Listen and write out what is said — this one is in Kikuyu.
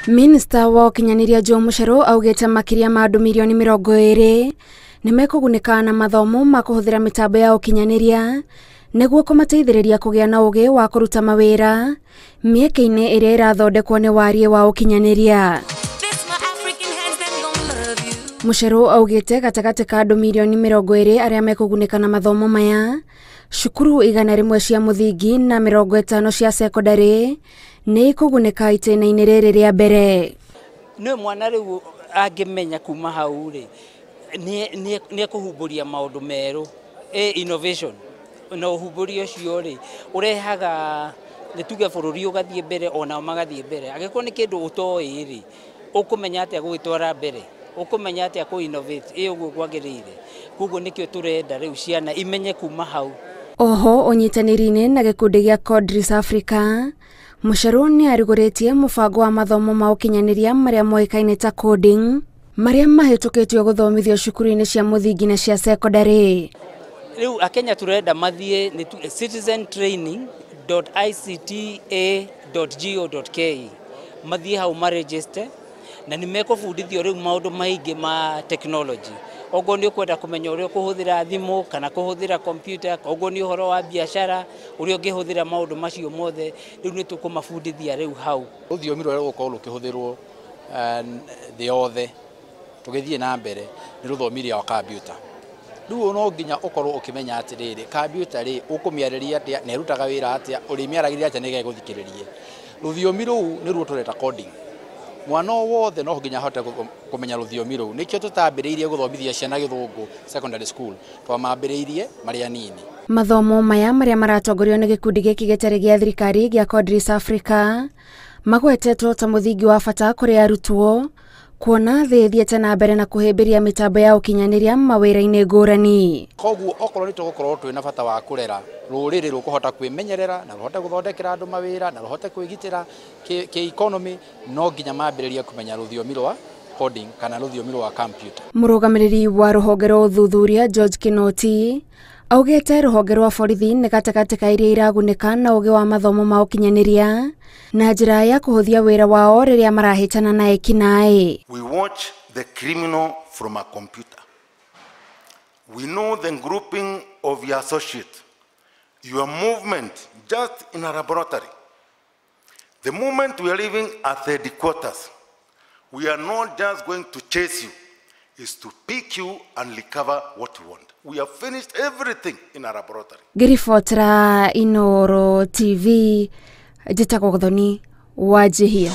Minista wa ũkinyanĩria Joe Mucheru augĩte makĩria ma andũ mirioni 20 nĩmekũgunĩka na mathomo ma kũhũthĩra mĩtambo ya ũkinyanĩria nĩguo kũmateithĩrĩria kũgĩa na ũgĩ wa kũruta mawĩra mĩeke-inĩ ĩrĩa ĩrathondekwo nĩ wariĩ wa ũkinyanĩria. Mucheru augĩte gatagatĩ ka andũ mirioni 20 arĩa mekũgunĩka na mathomo maya, cukuru 100 cia mũthingi na 50 cia sekondarĩ nĩ ikũgunĩka itĩna-inĩ rĩrĩ rĩa mbere. Nĩ mwana rĩu angĩmenya kuma hau rĩ, nĩ ekũhumbũria maũndũ merũ, innovation na ũhumbũri ũcio rĩ ũrehaga nĩ tuge bũrũri ũgathiĩ mbere onao magathiĩ mbere. Angĩkorwo nĩ kĩndũ ũtoĩ rĩ, ũkũmenya atĩa gũgĩtwara mbere, ũkũmenya atĩa kũ innovate ĩ ũguo kwagĩrĩire. Koguo nĩkĩo tũrenda rĩu ciana imenye kuma hau. Oho ũnyitanĩri-inĩ na gĩkundi gĩa Codris Africa, Mucheru nĩ arugũrĩtie mũbango wa mathomo ma ũkinyanĩria marĩa moĩkaine ta coding, marĩa mahĩtũkĩtio gũthomithio cukuru-inĩ cia mũthingi na cia sekondarĩ. Rĩu Akenya turenda mathiĩ nĩ citizentraining.icta.go.ke, mathiĩ hau maregister na nĩ mekũbundithio rĩu maũndũ maingĩ ma technology. Oguo nĩ ũkwenda kũmenya ũrĩa ũkũhũthĩra thimũ kana kũhũthĩra computer, oguo nĩ ũhoro wa biacara ũrĩa ũngĩhũthĩra maũndũ macio mothe, rĩu nĩ tũkũmabundithia rĩu hau. Rũthiomi rũrĩa rũgũkorwo rũkĩhũthĩrwo thĩ yothe tũgĩthiĩ na mbere nĩ rũthiomi rwa kompiuta. Rĩu no nginya ũkorwo ũkĩmenya atĩrĩrĩ, kompiuta rĩ ũkũmĩarĩria atĩa na ĩrutaga wĩra atĩa, ũrĩmĩaragĩria atĩa nĩgetha ĩgũthikĩrĩrie. Rũthiomi rũu nĩruo tũreta coding. Mwana wothe no nginya ahote kũmenya rũthiomi rũu. Nĩkĩo tũtambĩrĩirie gũthomithia ciana gĩthũngũ secondary school, twamambĩrĩirie marĩ anini. Mathomo maya marĩa maratongorio nĩ gĩkundi gĩkĩ gĩtarĩ gĩa thirikari gĩa Codris Africa magwetetwo ta mũthingi wa bata kũrĩ arutwo kuona thĩ ĩthiĩte na mbere na kũhĩmbĩria mĩtambo ya ũkinyanĩria mawĩra-inĩ ngũrani. Koguo okorwo nĩ tũgũkorwo twĩna bata wa kũrera rũrĩrĩ rũkũhota kwĩmenyerera na rũhote gũthondekera andũ mawĩra na rũhote kwĩgitĩra kĩ economy, no nginya mambĩrĩrie kũmenya rũthiomi rwa coding kana rũthiomi rwa computer. Mũrũgamĩrĩri wa rũhonge rwa ũthuthuria George Kinoti augĩte rũhonge rwa borithi nĩ gatagatĩ ka iria iragunĩka na ũgĩ wa mathomo ma ũkinyanĩria na njĩra ya kũhũthia wĩra wao rĩrĩa marahĩtana na ekinaĩ. We watch the criminal from a computer. We know the grouping of your associate, your movement just in a laboratory. The moment we are living at the headquarters, we are not just going to chase you, it's to pick you and recover what you want. We have finished everything in our laboratory. Ngĩribotera Inooro TV, njĩtagwo Gathoni Wanjihia.